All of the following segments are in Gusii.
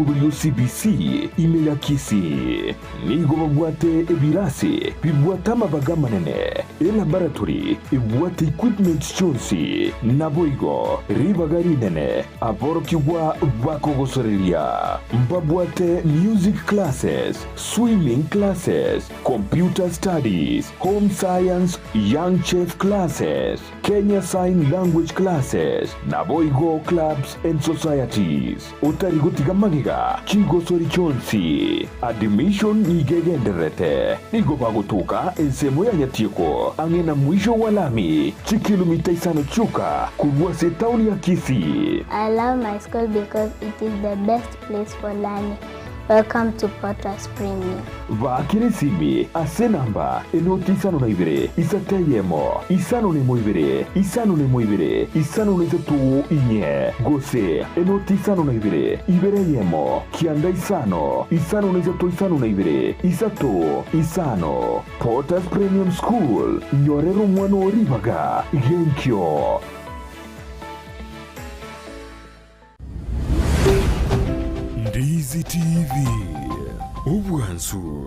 omoroberio o CBC ime ya Kisii. Nigo babwate ebirasi bibwate amabaga amanene, elaboratory ebwate equipments chionsi, naboigo ribaga rinene aborokigwa bakogosoreria. Mbabwate music classes, swimming classes, computer studies, home science, young chef classes, Kenya Sign Language classes, naboigo clubs and societies. Otari gotiga magega chigosori chionsi. Admission nigo egendererete. Nigo bagotoka ensemo ya Nyatieko ang'e na mwisho wa lami, chikilomita isano chioka korwa ase etaoni ya Kisii. I love my school because it is the best place for learning. Welcome to Potters Premium. Baakera esimi ase enamba enoti 52 isato eyemo, 51 ibere, 51 ibere, 53 inye, gose enoti 52 ibere eyemo, kianda isano, 53 52 3 5. Potters Premium School, nyorera omwana oo ribaga genkio. Ndizi TV, obwansu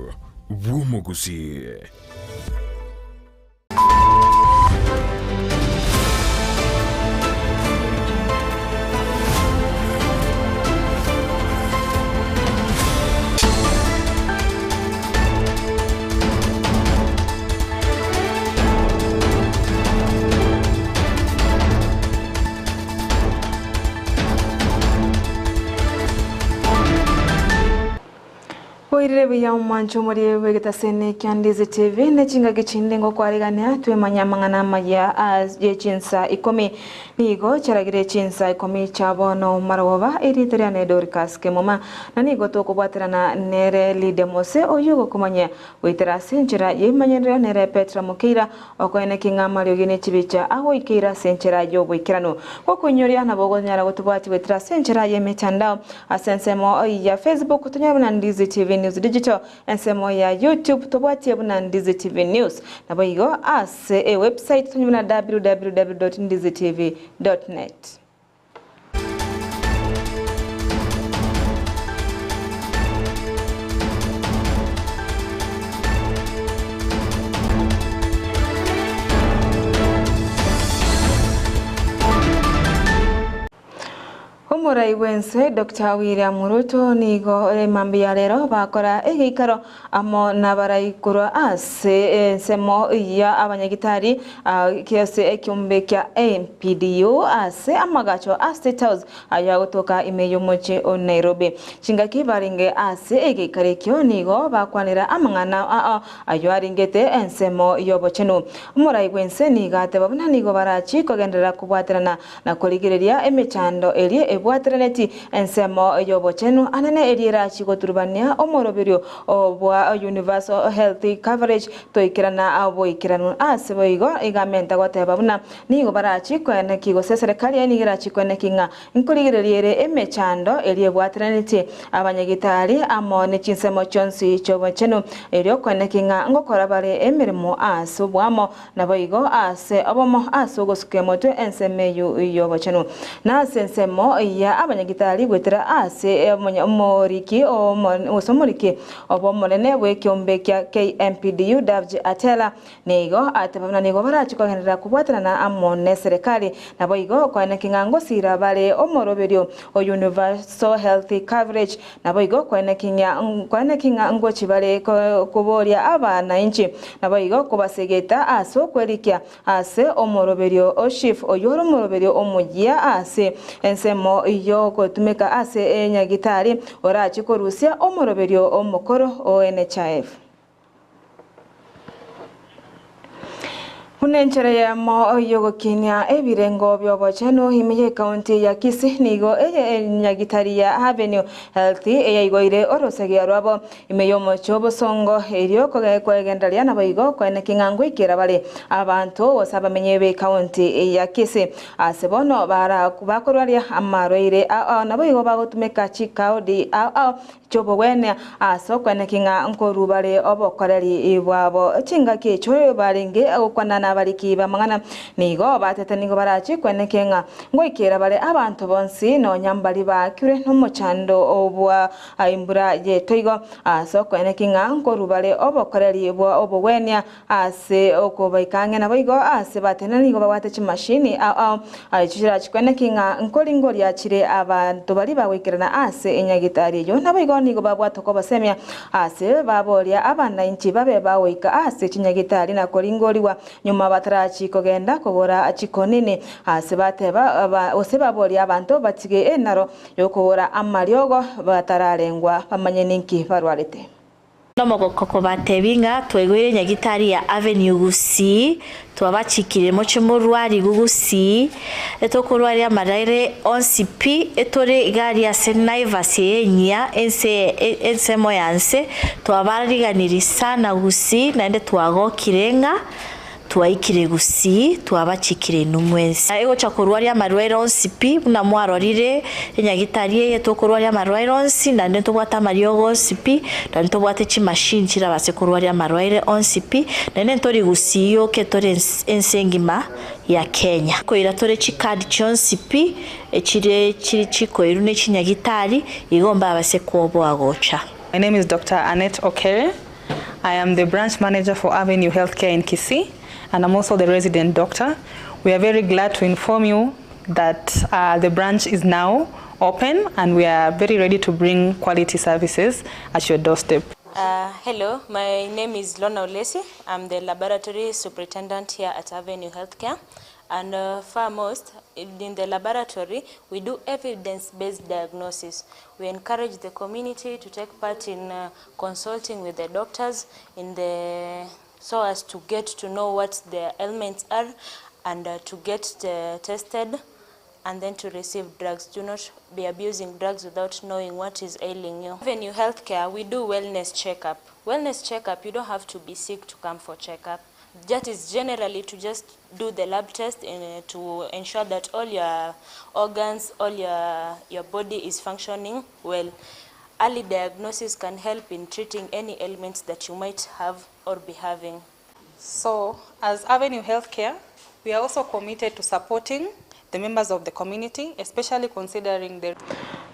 bw'omogusii. Boirire buya omwancho omorie bw'egetasene kia Ndizi TV ne chingaki chinde ngokwarigania twemanye amang'ana amaya ye chinsa ikomi. Nigo chiaragire chinsa ikomi chia bono marogoba erieta riane Dorcas Kemuma na nigo tokobwaterana nere Lydia Mose oyio ogokomanyia goetera ase enchera y'ebimanyererio nere Petra Mokeira Okoeneki ng'a amariogi ne chibicha agoikeire ase enchera y'oboikeranu. Gokoinyoria nabo okonyara gotobwatia goetera ase enchera y'emetandao ase ensemo ya Facebook tonyore buna Ndizi TV News Digital, ensemo ya YouTube tobwatie buna Ndizi TV News, naboigo ase ewebsite tonyore buna www.ndizitv.net. Omorai bw'ense Doctor William Ruto nigo mambia rero bakora egeikaro amo nabarai korwa ase ensemo ya abanyagitari ase ekeombe kia NPDU ase amagacho a State House ayio agotoka ime y'omochie o Nairobi. Chingaki barenge ase egeikaro ekio nigo bakwanera amang'ana ao ayio arengete ensemo y'obochenu. Omorai bw'ense nigo ateba buna nigo barachi kogenderera kobwaterana na korigereria emechando eria ebwateraneti ensemo y'obochenu anene eria erachi goturubania omoroberio bwa Universal Health Coverage toikerana boikeranu. Ase boigo iga amenta goteba buna nigo barachi koeneki gose eserekari nigo erachi koeneki ng'a nkorigereria ere emechando eria ebwateranetie abanyagitari amo ne chinsemo chionsi chi'obochenu erio koeneki ng'a ngokora bare emeremo ase oboamo Naboigo aase obomo ase ogosuka emotwe ensemo eyio y'obochenu, na ase ensemo ya abanyagitari goetera ase omoriki gose omoriki obomonene bw'ekeombe kia KMPDU Davji Atela nigo ateba buna nigo barache kogenderera kobwatanana amo neserekari naboigo koeneki ng'a ngosira bare omoroberio o Universal Health Coverage Naboigo koeneki ng'a ngochi bare koboria abanainchi, naboigo kobasegeta ase okwerikia ase omoroberio o SHIF, oyio ore omoroberio omoyia ase ensemo y'ogotumeka ase enyagitari, orache korusia omoroberio omokoro o NHIF. Buna enchera eyemo y'ogokinia ebirengo bi'obochenu ime y'ecounty ya Kisii nigo eye enyagitari ya Avenue Health eyaigoire orosagia rwabo ime y'omochie o'Bosongo erio kwegendereria naboigo koeneki ng'a ngoikera bare abanto gose abamenyi b'ecounty ya Kisii ase bono bakorwaria amarwaire ao ao naboigo bagotumeka chikaodi ao ao chi'obogwenia, ase okweneki ng'a nkorua bare obokoreri bwabo chingaki echio barenge gokwanana. nabariki b'amang'ana nigo batete nigo barache kweneke ng'a ngoikera bare abanto bonsi nonya mbari baakirwe nomochando bwa embura y'etoigo ase okoeneki ng'a nkorwa bare obokoreri bwa obogwenia Ase okobaika ang'e naboigo aase batenena nigo babwate chimashini ao ao, echio chirachikweneki ng'a nkoringoria chire abanto baria bagoikerana ase enyagitari eyio. Naboigo nigo babwate okobasemia aase baboria abanainchi babe bagoika ase chinyagitari na koringorigwa nyuma batarachi kogenda kogora chikonini. Aase bateba gose baboria abanto batige enaro yokogora amariogo batararengwa bamanye ninki barwarete. Nomogoko kobatebi ng'a twaigweire nyagitari ya Avenue Gusii, twabachikire moche morwarigu Gusii, etokorwaria amaraire onsi pi, etore iga aria ase Naivas eye enyia ense ensemo ya nse, twabariganirie sana Gusii naende twagokire ng'a Twaikire gusii, twabachikire inwe mwensi. Egocha korwaria amarwaire onsi pi, buna mwarorire enyagitari eye tokorwaria amarwaire onsi, naende ntobwate amariogo onsi pi, naende ntobwate chimachine chirabase korwaria amarwaire onsi pi, naende ntori gusii yoka etore ense engima ya Kenya. Koira tore chicard chionsi pi, echire chiri chikoirwa ne chinyagitari, igo mbabase kwoboa gocha. My name is Doctor Annette Okere. I am the branch manager for Avenue Healthcare in Kisii and I'm also the resident doctor. We are very glad to inform you that uh, the branch is now open and we are very ready to bring quality services at your doorstep. Uh, hello, my name is Lona Olesi. I'm the laboratory superintendent here at Avenue Healthcare. And uh, foremost, in the laboratory, we do evidence-based diagnosis. We encourage the community to take part in uh, consulting with the doctors in the so as to get to know what their ailments are and uh, to get uh, tested and then to receive drugs. Do not be abusing drugs without knowing what is ailing you. Even in healthcare, we do wellness checkup. Wellness checkup, you don't have to be sick to come for checkup. That is generally to just do the lab test and, uh, to ensure that all your organs, all your, your body is functioning well. Early diagnosis can help in treating any ailments that you might have or be having. So, as Avenue Healthcare, we are also committed to supporting the members of the community, especially considering the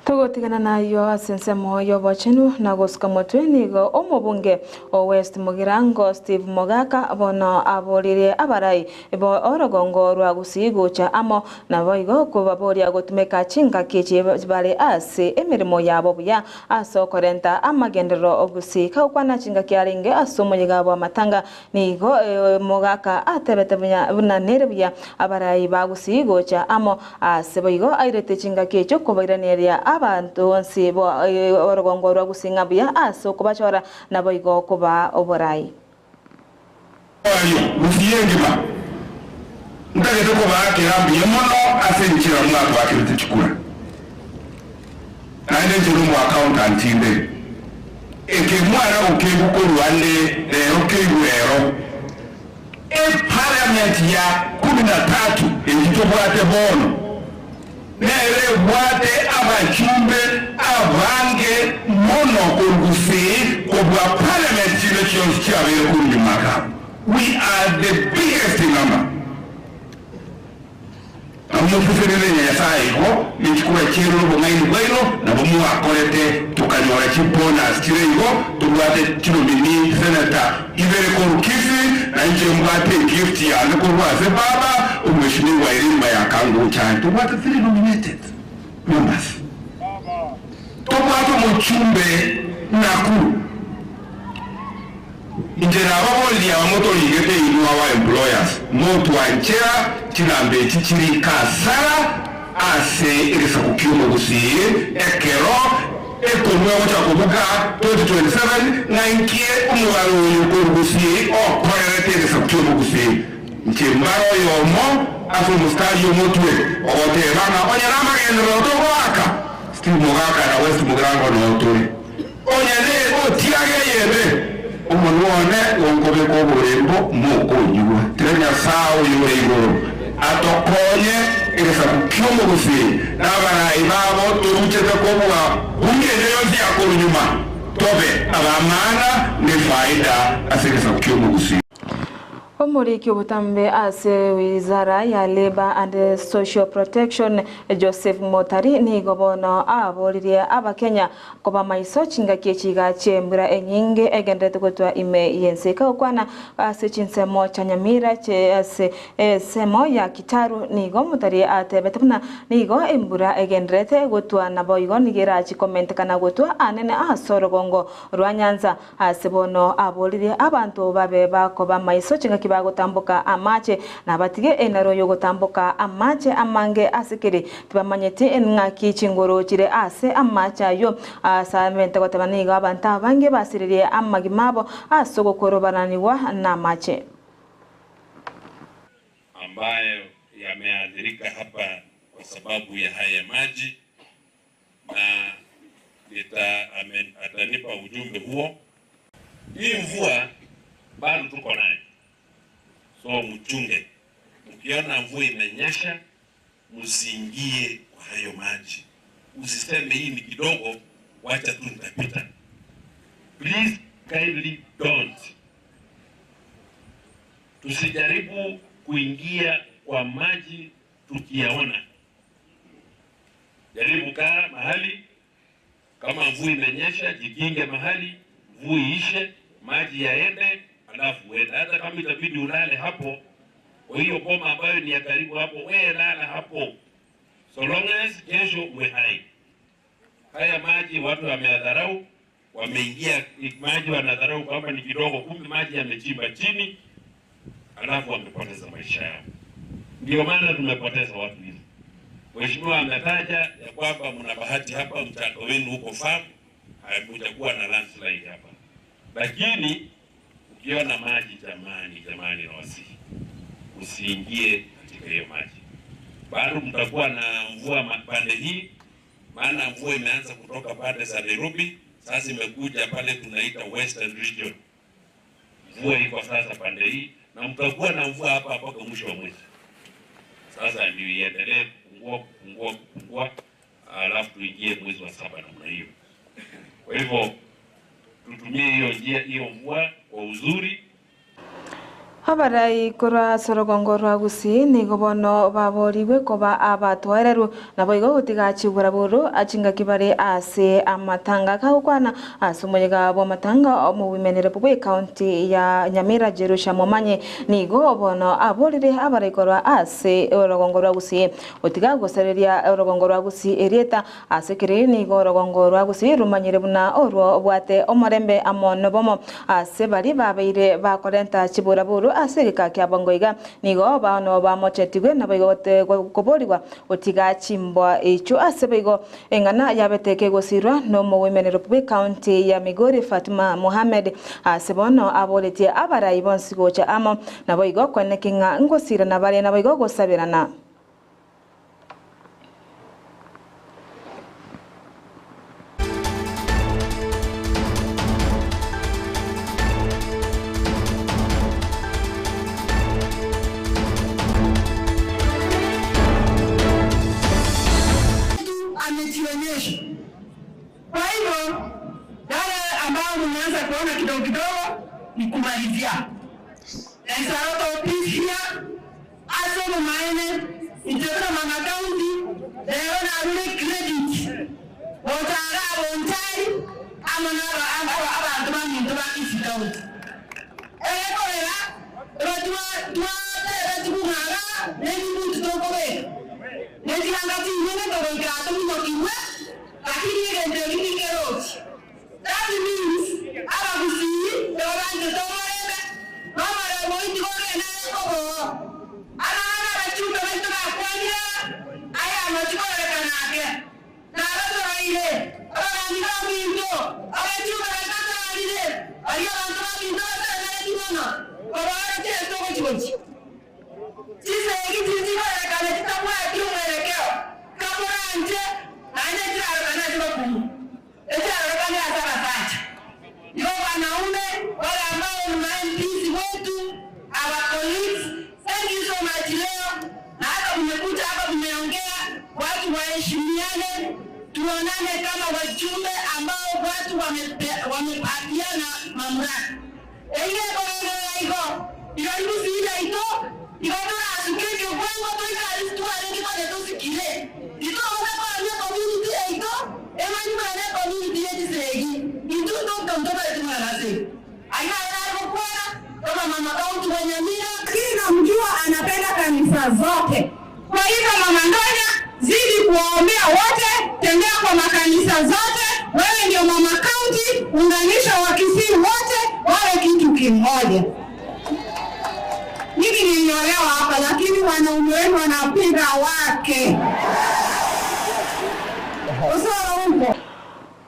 Togotigana nayio ase ensemo y'obochenu na gosuka motwe nigo omobunge o West Mugirango Steve Mogaka bono aboririe abarai bo orogongo rwa Gusii gocha amo naboigo kobaboria gotumeka chingaki echi bare ase emeremo yabo buya ase okorenta amagenderero Gusii. Kagokwana chingaki arenge ase omoyega bw'amatanga Nigo omogaka atebete buna nere buya abarai ba Gusii gocha amo ase boigo airete chingaki echio kobairaneria abanto bonsi bo orogongo rwa Gusii ng'a buya ase okobachora naboigo kobaa oborai. Aye Gusii engima, ntagete kobaakera mbuya mono ase enchera mwatwakerete chikura. Naende inche nomoaccountant inde. Eke mwana gokegwa korwa ande rero keigwe ero. Eparliament ya kumi na tatu eyio tobwate bono nere ebwate abachumbe abange mono korwa Gusii kobua parliament chinde chionsi chiabeire korwa nyuma igaa. We are the biggest in number. Nabo mosesenire Nyasae igo, ne chikura chiaino na obong'aini bwaino nabo mwakorete tokanyora chibonus chire igo, tobwate chinomini senator ibere korwa Kisii, na inche mbwate egift yane korwa ase baba omweshimiwa Irene Mayaka ngocha tobwate three nominated members. Tobwate omochumbe Nakuru. Inche nababoririe aba motorigete inwe our employers, motwanchera chinamba echi chiri kasara ase egesaku ki'omogusii ekero ekonwa egocha kobuga 2027 ng'a inki omogaro oyo korwa Gusii okorerete egesaku ki'omogusii. Inche mbare oyomo ase omositari omotwe ogoteba ng'a onye namagenderero togoaka, Steve Mogaka na West Mugirango noo tore. Onye negotiaga eyebe, omonwa one gonkobeka oborembo mokonyigwa. Tiga Nyasae oyore igoro atokonye egesaku ki'omogusii na abarai babo toruchete kobua bunge ende yonsi ya korwa nyuma, tobe ab'amaana nefaida ase egesaku ki'omogusii. Omoriki obotambe ase wizara ya Labour and Social Protection Joseph Motari nigo bono aboririe abakenya koba maiso chingaki echi iga chi'embura enyinge egendererete gotwa ime y'ense. Kagokwana ase chinsemo chia Nyamira ase ensemo ya Kitaru nigo Motari atebete buna nigo embura egendererete gotwa naboigo nigo erachi komentekana gotwa anene ase orogongo rwa Nyanza. Ase bono aboririe abanto babe bakoba maiso chingaki bagotamboka amache, na batige enaro y'ogotamboka amache amange ase keri tibamanyeti ng'aki chinguru chire ase amache ayio. Ase amente goteba nigo abanto abange basiririe amagima abo ase ogokorobananigwa namache. Ambayo yameathirika hapa kwa sababu ya haya maji na nita, amen, atanipa ujumbe huo. Hii mvua bado tuko nayo, so mchunge. Mkiona mvua imenyesha, msiingie kwa hayo maji. Usiseme hii ni kidogo, wacha tu nitapita. Please kindly don't. Tusijaribu kuingia kwa maji tukiyaona. Jaribu kaa mahali, kama mvua imenyesha, jikinge mahali, mvua iishe, maji yaende, alafu uende. Hata kama itabidi ulale hapo, kwa hiyo boma ambayo ni ya karibu hapo, wewe lala hapo, so long as kesho uwe hai. Haya maji watu wameadharau, wameingia maji wanadharau kwamba ni kidogo, kumbe maji yamechimba chini, alafu wamepoteza maisha yao. Ndio maana tumepoteza watu hivi. Mheshimiwa ametaja ya kwamba mna bahati hapa, mchanga wenu huko farm, hakujakuwa na landslide hapa, lakini ukiona maji, jamani, jamani, nawasihi usiingie katika hiyo maji. Bado mtakuwa na mvua pande hii, maana mvua imeanza kutoka pande za Nairobi, sasa imekuja pale tunaita Western Region. Mvua iko sasa pande hii, na mtakuwa na mvua hapa mpaka mwisho wa mwezi. Sasa ndio iendelee kupungua kupungua kupungua, alafu tuingie mwezi wa saba namna hiyo. Kwa hivyo tutumie hiyo njia hiyo mvua kwa uzuri. Abarai korwa ase orogongo rwa Gusii nigo bono baborigwe koba abatoereru naboigo gotiga chiburaburu chingaki bare ase amatanga kagokwana ase omoyega bwa amatanga omowimenere bwa ekaunti ya Nyamira Jerusha Momanye nigo bono aborire abarai korwa ase orogongo rwa Gusii gotiga gosareria orogongo rwa Gusii erieta ase kere nigo orogongo rwa Gusii rumanyire buna orwo obwate omorembe amo nobomo ase bari babeire bakorenta chiburaburu ase egeka kia bongo iga nigo bono bamochetigwe naboigo koborigwa gotiga chimbwa echio ase boigo eng'ana yabete kegosirwa na omowemenero bwa ekaunti ya Migori Fatuma Mohamed ase bono aboretie abarai bonsi gocha amo naboigo kweneki ng'a ngosirana bare naboigo gosabirana. Amejionyesha. Kwa hivyo yale ambayo mmeanza kuona kidogo kidogo ni kumalizia. There is a lot of peace here. Ase mumaene itebera mama county lero narure credit. Botara abontari ama naba abantu baminto ba East County. Erekorera batwa twatera tibung'ara n'ebibutu tokobeka. N'ekiranga kinene togoikara tominokigwe lakini egento eki ninkerochi. That means abagusii nabo tomorembe nomorembe oiti kogenda ekoboo. Abana abachumbe baito bakwanire aya amachikorekana ake. Nabatoroire abagambi baminto abachumbe batatarire baria abanto baminto batenereti mono babarekire togochigochi. Chisegi chichikorekana chitabwati omwerekeo kamoranche naende chirarokana chibakungu echirarokana ase abasacha. Yo wanaume wale ambao ni ma MPs wetu our colleagues, thank you so much leo na hata mmekuja hapa mmeongea, watu waheshimiane, tuonane kama wajumbe ambao watu wamepatiana mamlaka. Eile korogera igo iraribu sina kuwaombea wote, tembea kwa makanisa zote. Wewe ndio mama county, unganisha Wakisii wote wawe kitu kimoja. Mimi niliolewa hapa, lakini wanaume wenu wanapiga wake. Usoro upo.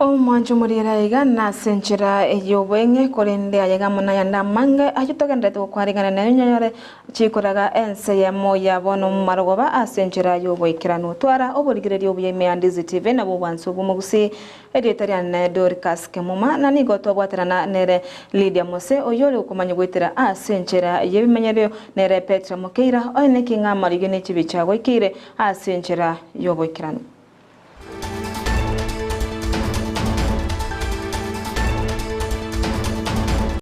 Omwancho omoriere aiga nase enchera ey'obweng'e, korende aye amo nayande amange ayio togendererete gokwarigana nayo nyore chikoraga ense eyemo ya bono marogoba ase enchera y'oboikeranu. Twara oborigereria obuya ime ya Ndizi TV nabwo obwansu bw'omogusii. Erieta riane Dorcas Kemuma na nigo twabwaterana nere Lydia Mose oyio ore okomanya goetera ase enchera y'ebimenyerio nere Petra Mokeira oye neki ng'a amariga ne chibicha agoikeire ase enchera y'oboikeranu.